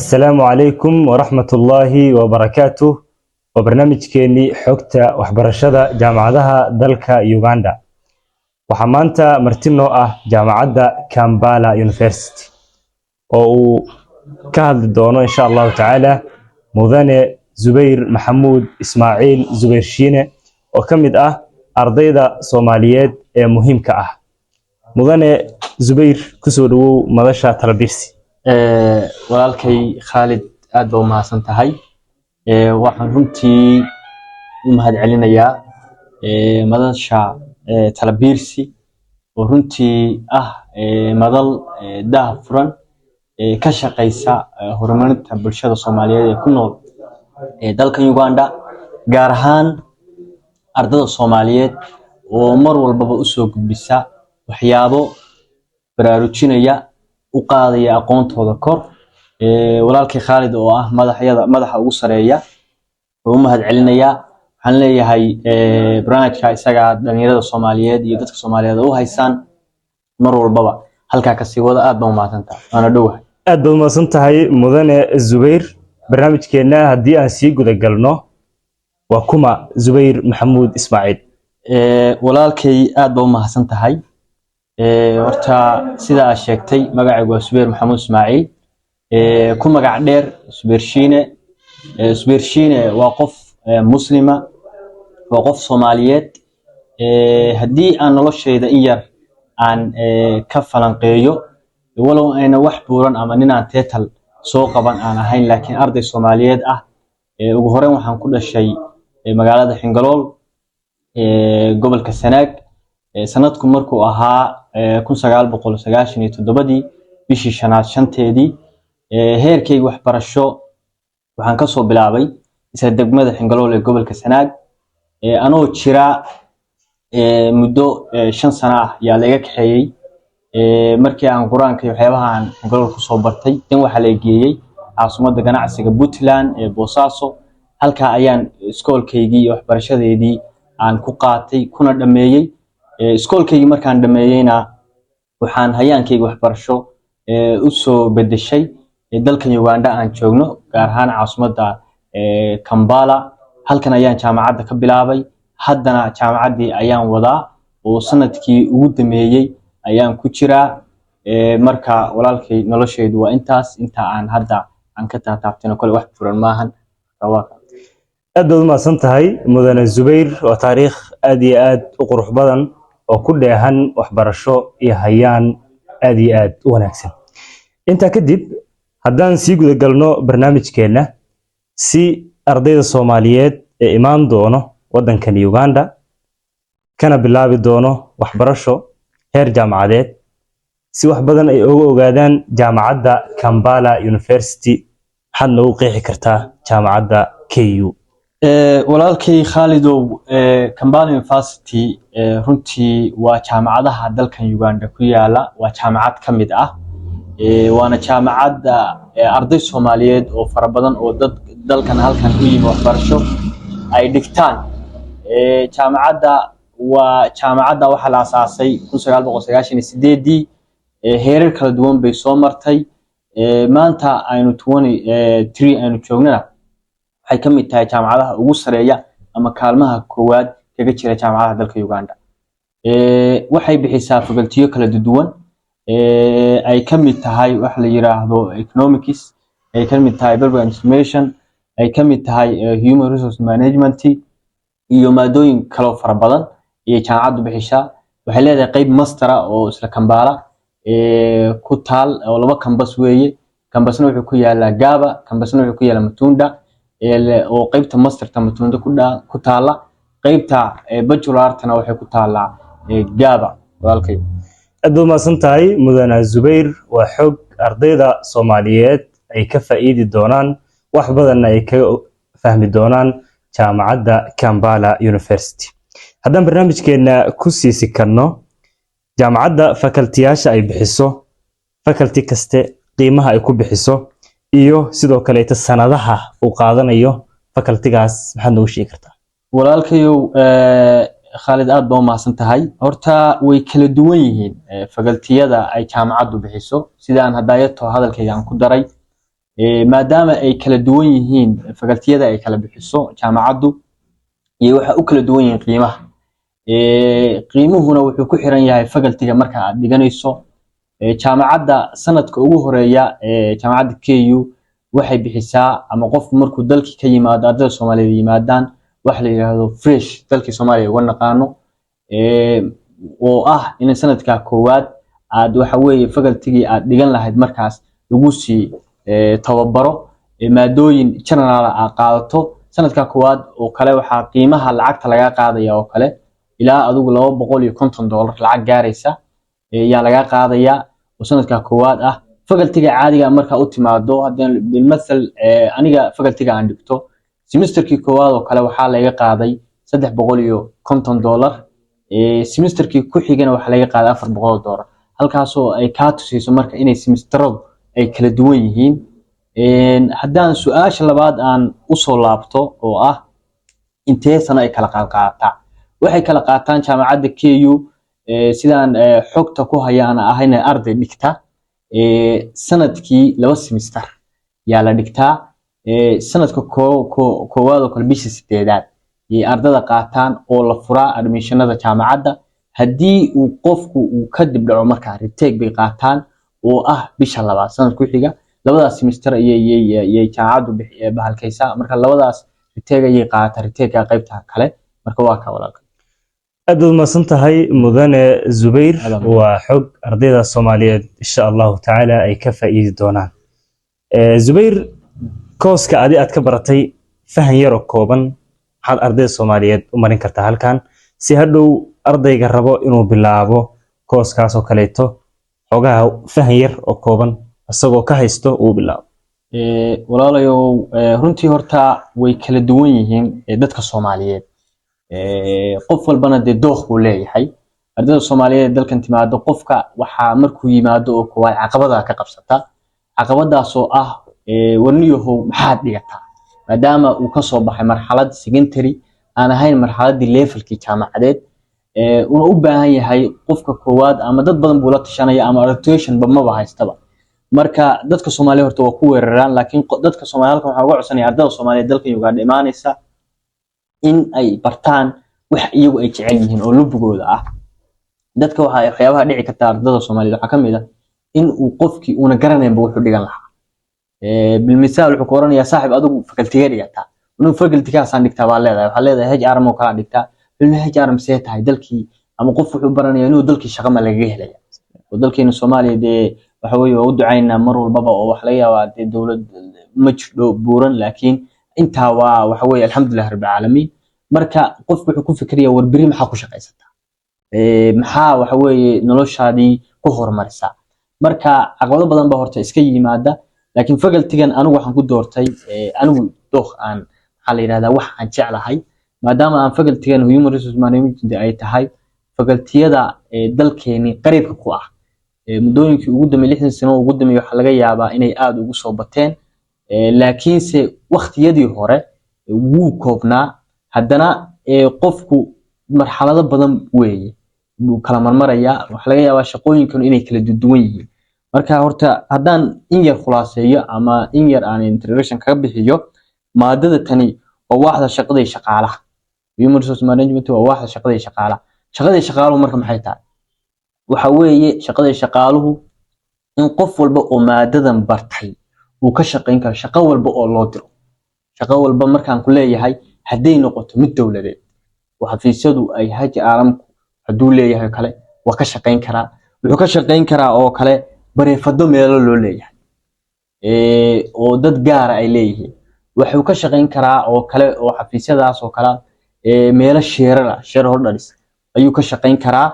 Assalaamu calaykum waraxmatullaahi wabarakaatuh. Waa barnaamijkeenii xogta waxbarashada jaamacadaha dalka Uganda. Waxaa maanta marti noo ah jaamacadda Kampala University oo uu ka hadli doono, insha Allahu tacaala, mudane Zubayr Maxamuud Ismaaciil Zubayr Shiine, oo ka mid ah ardayda Soomaaliyeed ee muhiimka ah. Mudane Zubayr, kusoo dhawow madasha Talabiirsi. Walaalkay Khaalid, aad baa u mahadsan tahay. Waxaan runtii u mahad celinayaa madasha Talabiirsi oo runtii ah madal daah furan, ka shaqeysa horumarinta bulshada Soomaaliyeed ee ku nool dalkan Uganda, gaar ahaan ardada Soomaaliyeed, oo mar walbaba usoo gudbisa waxyaabo baraarujinaya, u qaadaya aqoontooda kor. Walaalkay Khaalid oo ah madaxyada madaxa ugu sareeya oo u mahad celinayaa. Waxaan leeyahay barnaamijka isaga dhalinyarada Soomaaliyeed iyo dadka Soomaaliyeed u haysaan mar walbaba halkaa kasii wada. Aad baan u mahadsantahay, waana dhowahay. Aad baad umahadsan tahay, mudane Zubayr. Barnaamijkeenna haddii aan sii guda galno, waa kuma Zubayr Maxamuud Ismaaciil? Walaalkay, aad baa u mahadsan tahay. Horta sida aad sheegtay, magacaygu waa Subayr Maxamuud Ismaaciil, ku magac dheer Subayr Shiine. Subayr Shiine waa qof muslima, waa qof Soomaaliyeed. Haddii aan noloshayda in yar aan ka falanqeeyo, walow ayna wax buuran ama nin aan title soo qaban aan ahayn, laakiin arday Soomaaliyeed ah. Ugu horeyn waxaan ku dhashay magaalada Xingalool, gobolka Sanaag, sanadku markuu ahaa 1997-dii, bishii shanaad 5-teedii. Heerkayga waxbarasho waxaan kasoo bilaabay isla degmada Xingalool ee gobolka Sanaag. Anoo jira muddo 5 sano ah yaa laga kaxeeyey markii aan Qur-aanka iyo waxyaabaha aan Xingalool kusoo bartay. Dan waxaa la geeyey caasimadda ganacsiga Puntland ee Boosaaso. Halkaa ayaan iskoolkaygii iyo waxbarashadeedii aan ku qaatay kuna dhameeyey. Iskoolkaygii markaan dhameeyeyna, waxaan hayaankayga waxbarasho usoo bedeshay dalkan Uganda aan joogno, gaar ahaan caasimadda Kampala. Halkan ayaan jaamacadda ka bilaabay, haddana jaamacaddii ayaan wadaa oo sanadkii ugu dameeyey ayaan ku jiraa. Marka walaalkay, noloshaydu waa intaas inta aan hadda aan ka taataabtayno. Kole wax furan maahan. Aad baad umahadsan tahay, mudane Zubayr. Waa taariikh aad iyo aad u qurux badan oo ku dheehan waxbarasho iyo hayaan aad iyo aad u wanaagsan. Intaa kadib, haddaan sii guda galno barnaamijkeenna, si ardayda Soomaaliyeed ee imaan doono waddankan Uganda kana bilaabi doono waxbarasho heer jaamacadeed, si wax badan ay uga ogaadaan jaamacadda Kampala University, maxaad noogu qeexi kartaa jaamacadda KU? Walaalkay Khaalidow, Kampala University runtii waa jaamacadaha dalkan Uganda ku yaala, waa jaamacad ka mid ah, waana jaamacadda arday Soomaaliyeed oo fara badan oo dad dalkan halkan u yimi waxbarasho ay dhigtaan. Jaamacadda waa jaamacadda waxaa la asaasay 1998-dii. Heerar kala duwan bay soo martay. Maanta aynu 23 aynu joognana, waxay ka mid tahay jaamacadaha ugu sareeya ama kaalmaha koowaad kaga jira jaamacadaha dalka Uganda. Waxay bixisaa faculty-yo kala duwan, ay ka mid tahay waxa la yiraahdo economics, ay ka mid tahay public information, ay ka mid tahay human resource management iyo maadooyin kaloo fara badan ayay jaamacaddu bixisaa. Waxay leedahay qeyb master ah oo isla Kampala ku taal, oo laba campus weeye. Campusna wuxuu ku yaalaa Gaba, campusna wuxuu ku yaalaa Matunda, oo qeybta masterta Matunda ku taala, qeybta bachelortana waxay ku taalaa Gaba, walaalkay. Aad baad umahadsan tahay, mudane Zubayr. Waa xog ardayda Soomaaliyeed ay ka faa'iidi doonaan, wax badanna ay kaga fahmi doonaan jaamacadda Kampala University. Haddaan barnaamijkeena ku sii sikanno, jaamacadda faculty-yaasha ay bixiso, faculty kaste qiimaha ay ku bixiso, iyo sidoo kaleeta sanadaha uu qaadanayo faculty-gaas, maxaad noogu sheegi kartaa? Walaalkayow Khaalid, aad baa u mahadsan tahay. Horta way kala duwan yihiin faculty-yada ay jaamacaddu bixiso, sida aan hadaayato hadalkayga aan ku daray. Maadaama ay kala duwan yihiin facultiyada ay kala bixiso jaamacaddu iyo waxa u kala duwan yihiin qiimaha. Qiimuhuna wuxuu ku xiran yahay facultyga marka aad dhiganayso. Jaamacadda sanadka ugu horeeya ee jaamacadda KU waxay bixisaa, ama qofku markuu dalkii ka yimaado, ardayda Soomaaliyeed yimaadaan, waxa la yiraahdo fresh, dalkii Soomaaliya uga naqaano, oo ah in sanadka koowaad aad waxa weeye facultygii aad dhigan lahayd markaas lagu sii tababaro, maadooyin general aad qaadato. Sanadka koowaad oo kale waxaa qiimaha lacagta laga qaadaya oo kale ilaa adigu $250 lacag gaaraysa ayaa laga qaadaya oo sanadka koowaad ah. Facultyga caadiga markaa u timaado, haddii bilmathal aniga facultyga aan dhigto, semesterkii koowaad oo kale waxaa laga qaaday $350. Semesterkii ku xigana waxaa laga qaaday $400, halkaasoo ay kaa tusayso marka inay semesteradu ay kala duwan yihiin. Haddaan su-aasha labaad aan usoo laabto oo ah intee sano ay kala qaadqaadataa, waxay kala qaataan jaamacadda KU, sidaan xogta ku haya aan ahayna arday dhigta, sanadkii laba semester yaa la dhigtaa. Sanadka koowaad oo kale bisha sideedaad yay ardada qaataan oo la furaa admissionada jaamacadda. Haddii uu qofku uu ka dib dhaco, markaa retake bay qaataan oo ah bisha labaad sanad ku xiga. Labadaas semester ayay jaamacaddu bahalkaysaa. Marka labadaas retake ayay qaadataa, retake qaybta kale. Marka waa ka walaalka. Aad baad mahadsan tahay, mudane Zubayr. Aad. Waa xog ardayda Soomaaliyeed insha Allahu tacaala ay ka faa'iidi doonaan. Zubayr, courseka adi aad ka baratay fahan yaroo kooban maxaad ardayda Soomaaliyeed u marin kartaa halkan, si hadhow ardayga rabo inuu bilaabo coursekaas oo kaleeto xogaha fahan yar oo kooban isagoo ka haysto uu bilaabo? Walaalayow, runtii horta way kala duwan yihiin dadka Soomaaliyeed. Qof walbana dee dooq buu leeyahay. Ardayda Soomaaliyeed ee dalkan timaado, qofka waxaa markuu yimaado oo koowaad caqabada ka qabsata, caqabadaasoo ah warniyahow, maxaad dhigataa? Maadaama uu kasoo baxay marxalad secondary aan ahayn marxaladii levelkii jaamacadeed, una u baahan yahay qofka koowaad, ama dad badan buu la tashanaya ama orientation ba maba haystaba. Marka dadka Soomaaliya horta waa ku weeraraan, laakiin dadka Soomaaliya halkan waxaan uga codsanaya, ardayda Soomaaliyeed dalkan Uganda imaanaysa, in ay bartaan wax iyagu ay jecel yihiin oo lubigooda ah. Dadka waxa waxyaabaha dhici karta ardayda Soomaaliyeed waxaa ka mid ah in uu qofkii una garanaynba wuxuu dhigan lahaa. Bilmisaal wuxuu ku oranayaa, "Saaxib, adigu facultygee dhigataa?" "Inuu facultygaasaan dhigtaa," baa leedahay. Waxaa leedahay, "HRM oo kalaa dhigtaa." Wuxuu "HRM see tahay dalkii?" Ama qof wuxuu baranayaa inuu dalkii shaqa ma lagaga helaya, oo dalkeena Soomaaliya dee waxa weeye waa u ducaynaa mar walbaba, oo wax laga yaabaa dee dowlad ma jirdho buuran, laakiin intaa waa waxa weeye alxamdulilah rabbil caalamiin. Marka qofku wuxuu ku fikirayaa, war beri maxaa ku shaqaysataa? Maxaa waxa weeye noloshaadii ku horumarisaa? Marka caqabado badan baa horta iska yimaada, laakiin facultygan anigu waxaan ku doortay anigu dooq aan, maxaa la yidhahdaa, wax aan jeclahay, maadaama aan facultygan human resource management ay tahay facultiyada dalkeeni qariibka ku ah. Muddooyinkii ugu dambeeyay, 60 sano ugu dambeeyay, waxaa laga yaabaa inay aada ugu soo bateen, laakiinse waqtiyadii hore wuu koobnaa. Haddana qofku marxalado badan weeye buu kala marmarayaa, waxaa laga yaabaa shaqooyinkan inay kala duwan yihiin. Marka horta haddaan in yar khulaaseeyo ama in yar aan introduction kaga bixiyo, maadada tani waa waaxda shaqada iyo shaqaalaha. Human resource management waa waaxda shaqada iyo shaqaalaha. Shaqada iyo shaqaaluhu marka maxay tahay? Waxa weeye shaqada iyo shaqaaluhu in qof walba oo maadadan bartay uu ka shaqayn karo shaqo walba oo loo diro. Shaqo walba markaan ku leeyahay, hadday noqoto mid dowladeed oo xafiisyadu ay HRM-ku hadduu leeyahay kale, waa ka shaqayn karaa. Wuxuu ka shaqayn karaa oo kale bareefado meelo loo leeyahay oo dad gaara ay leeyihiin. Wuxuu ka shaqayn karaa oo kale oo xafiisyadaas oo kale meelo sheerar ah, shareholders ayuu ka shaqayn karaa.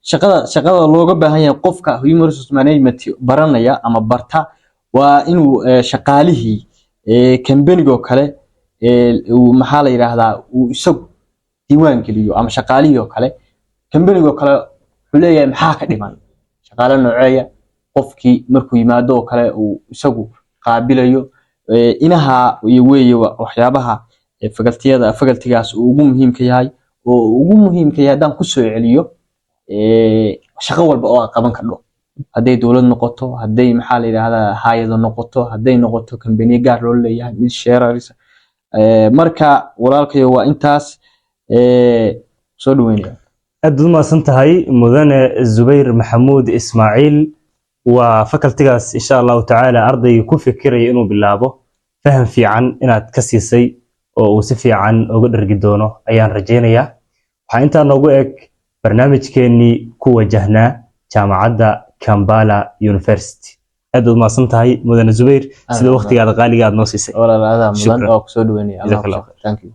Shaqada looga baahan yahay qofka human resource management baranaya ama barta waa inuu shaqaalihii kambanigoo kale uu, maxaa la yidhaahdaa, uu isagu diiwaan geliyo, ama shaqaalihii oo kale kambanigoo kale wuxuu leeyahay maxaa ka dhiman, shaqaale nooceeya, qofkii markuu yimaado oo kale uu isagu qaabilayo. Inaha iyo weeye waxyaabaha facultiyada facultygaas uu ugu muhiimka yahay, oo ugu muhiimka yahay haddaan kusoo celiyo, shaqo walba oo aad qaban kardho. Hadday dowlad noqoto, hadday, maxaa la yidhahdaa, hay'ado noqoto, hadday noqoto kambaniyo gaar loo leeyahay, mid shares. Marka walaalkayo, waa intaas. Soo dhaweynaya. Aad baad u mahadsan tahay, mudane Zubayr Maxamuud Ismaaciil. Waa facultygaas, insha Allahu tacaala, ardayga ku fikiraya inuu bilaabo, faham fiican inaad ka siisay oo uu si fiican uga dhergi doono ayaan rajaynayaa. Waxaa intaa noogu eg barnaamijkeennii ku wajahnaa jaamacadda Kampala University. Aad baad u mahadsan tahay, mudane Zubayr, sida waqtigaada qaaliga aad noo siisay. Walaal, adaa mudan. Shukran. Waa kusoo dhaweynaya. Jazakallah. Thank you.